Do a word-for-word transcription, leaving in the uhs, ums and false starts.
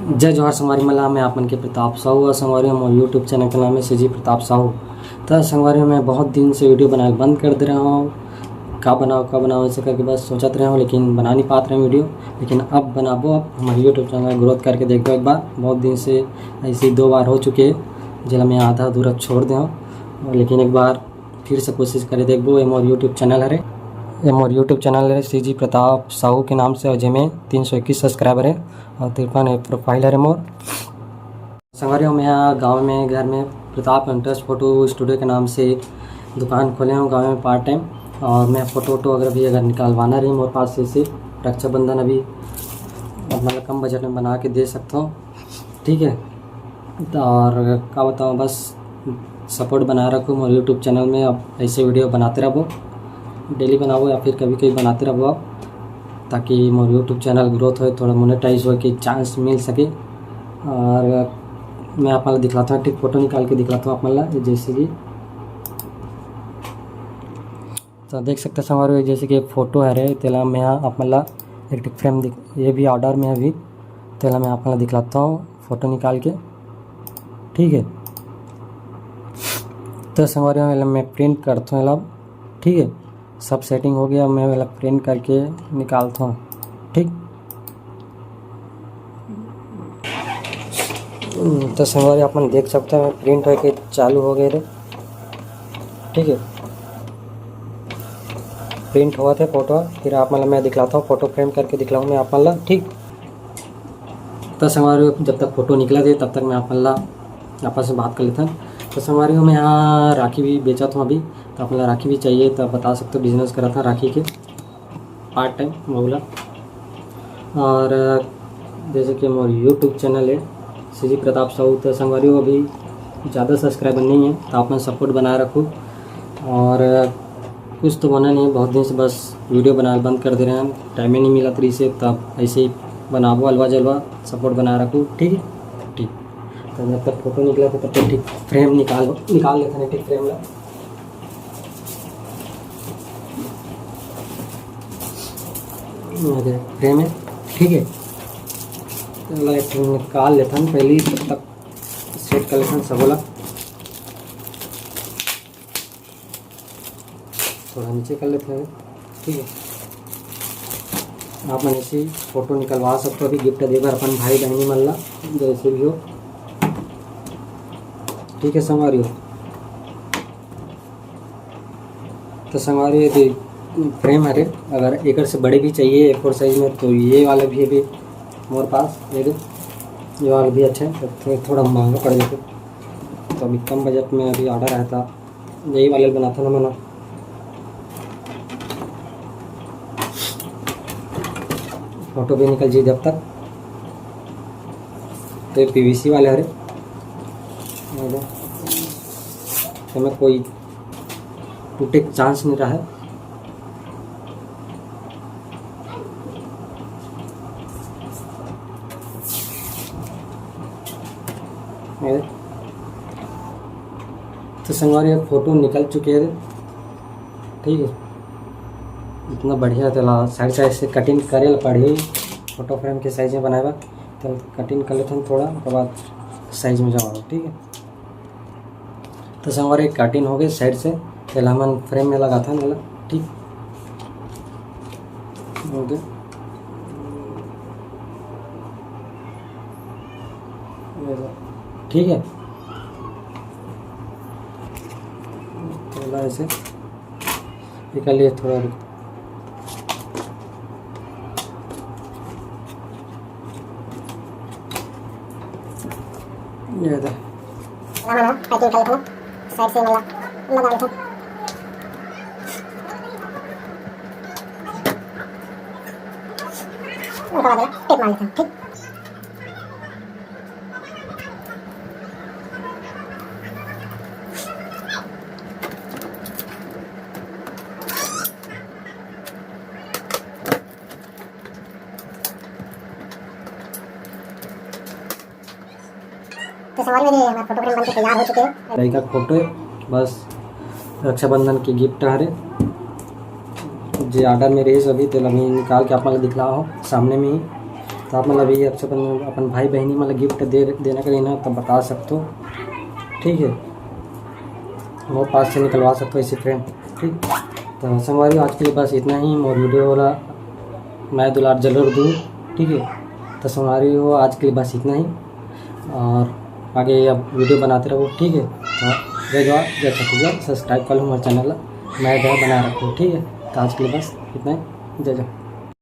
जय जोहार संगवारी मन ला, मैं आप मन के प्रताप साहू और संगवारी, मोर YouTube चैनल के नाम है सीजी प्रताप साहू। त संगवारी, मैं बहुत दिन से वीडियो बनाए बंद कर दे रहा हूँ, का बनाओ, का बनाओ, ऐसे करके बस सोचत रहे हूँ, लेकिन बना नहीं पात रहे वीडियो। लेकिन अब बनाबो, अब हमारे YouTube चैनल ग्रोथ करके देखबो एक बार। बहुत दिन से ऐसे ही दो बार हो चुके हैं, जेला मैं आधा अधूरा छोड़ दे हूँ, लेकिन एक बार फिर से कोशिश करे देखबो। ये मोर YouTube चैनल हरे, ये मोर YouTube चैनल हरे सीजी प्रताप साहू के नाम से, और जेमे तीन सौ इक्कीस सब्सक्राइबर है और तिरपन प्रोफाइल हरे मोर। संगवारी हो, मैं यहाँ गाँव में, घर में प्रताप इंटरेस्ट फोटो स्टूडियो के नाम से दुकान खोले हूँ गाँव में पार्ट टाइम। और मैं फोटो वोटो अगर भी अगर निकलवाना रही मोर पास, जैसे रक्षाबंधन अभी, मतलब, कम बजट में बना के दे सकता हूँ, ठीक है। तो और का बताऊँ, बस सपोर्ट बना रखो मोर YouTube चैनल में। अब ऐसे वीडियो बनाते रहबो, डेली बनाबो या फिर कभी कभी बनाते रहबो आप, ताकि मोर YouTube चैनल ग्रोथ होए, थोड़ा मोनेटाइज होए के चांस मिल सके। और मैं आप मन ला दिखलाता हूँ, ठीक फोटो निकाल के दिखलाता हूँ आप मन ला। जैसे कि तो देख सकते हो संगवारी हो, जैसे कि फोटो हरे, तेला मैं आप मन ला एक ठिक फ्रेम दिख, ये भी ऑर्डर में अभी, तेला मैं आप मन ला दिखलाता हूँ फोटो निकाल के, ठीक है। तो संगवारी हो, एला मैं प्रिंट करता हूँ एला, ठीक है। सब सेटिंग हो गया, मैं एला प्रिंट करके निकालता हूँ, ठीक। हम्म, तो संगवारी, आप मन देख सकते हो, प्रिंट होके चालू हो गए रे, ठीक है। प्रिंट हुआ थे फोटो, फिर आप मन ला मैं दिखलाता हूँ, फोटो फ्रेम करके दिखलाऊँ मैं आप मन ला, ठीक। तो संगवारी, जब तक फोटो निकला थे, तब तक मैं आप मन ला आपस में बात कर लेता हूँ। तो संगवारी, मैं यहाँ राखी भी बेचा था अभी, तो आप मन ला राखी भी चाहिए, तो बता सकते हो, बिजनेस करा था राखी के पार्ट टाइम मोला। और जैसे कि मोर YouTube चैनल है सीजी प्रताप साहू, तो संगवारी हो, अभी ज़्यादा सब्सक्राइबर नहीं है, तो आप मन सपोर्ट बनाए रखो। और कुछ तो बना नहीं, बहुत दिन से बस वीडियो बनाए बंद कर दे रहे हैं, टाइम ही नहीं मिला तरी से, तब ऐसे ही बनाबो अलवा जलवा, सपोर्ट बनाए रखो, ठीक है। ठीक, तो जब तक फोटो निकला था, तब तक ठीक फ्रेम निकाल निकाल लेते हैं, ठीक फ्रेम ला। ये फ्रेम है, ठीक है। तो लाइट निकाल लेथन पहले ही, तब तक सेट कर लेथन सबो ला। थोड़ा नीचे कर लेथन, ठीक है। आप मन ऐसे ही फोटो निकलवा सकते हो अभी गिफ्ट दे बर अपन भाई बहनी मन ला, जैसे भी हो, ठीक है संगवारी हो। तो संगवारी, ये फ्रेम हरे, अगर एकर से बड़े भी चाहिए ए फोर साइज में, तो ये वाला भी अभी मोर पास, ये दे, ये वाला भी अच्छा है, तो थो-, थोड़ा महंगा पड़ जाते, तो अभी कम बजट में अभी ऑर्डर आया था, यही वाले बनाता ना मना। फोटो भी निकल जी जब तक। तो ये पीवीसी वाले हरे, तो मैं कोई टूटे के चांस नहीं रहा है। ये तो संगवारी, फोटो निकल चुके हैं, ठीक है। इतना बढ़िया, तेला साइड साइड से कटिंग करे ला पड़ही, फोटो फ्रेम के साइज में बनाए बर। तो कटिंग कर लेथन थोड़ा, ओकर बाद साइज में जाओ, ठीक है। तो संगवारी, कटिंग हो गई साइड से, तेला हमन फ्रेम में लगाथन एला, ठीक। ओके, ठीक है। तेला ऐसे निकालिए थोड़ा। ये दे। ना, ना, ना, पैकिंग कर लेते हैं। साइड से लगा, लगा लेते हैं। उनका वाला टेप मार लेते हैं, ठीक। तो संगवारी, मेरे हमारे फोटो फ्रेम बन के तैयार हो चुके हैं। लड़का का फोटो है, बस रक्षाबंधन के गिफ्ट हरे, जे ऑर्डर में रहिस अभी, तेला अभी निकाल के आप मन ला दिखला हो सामने में ही। त आप मन ला भी अपन, अपन भाई बहिनी मन ला गिफ्ट दे, देना करिए ना, तब बता सकते हो, ठीक है। मोर पास से निकलवा सकते हो ऐसे फ्रेम, ठीक। तो संगवारी, आज के लिए बस इतना ही। मोर वीडियो वाला मैं दुलार जरूर दूँ, ठीक है। तो संगवारी हो, आज के लिए बस इतना ही, और आगे अब वीडियो बनाते रहो, ठीक है। तो जय जोहार, जय छत्तीसगढ़। सब्सक्राइब कर लो हमारे चैनल ला, मैं दया बना रखो, ठीक है। तो आज के लिए बस इतना ही, जय जोहार।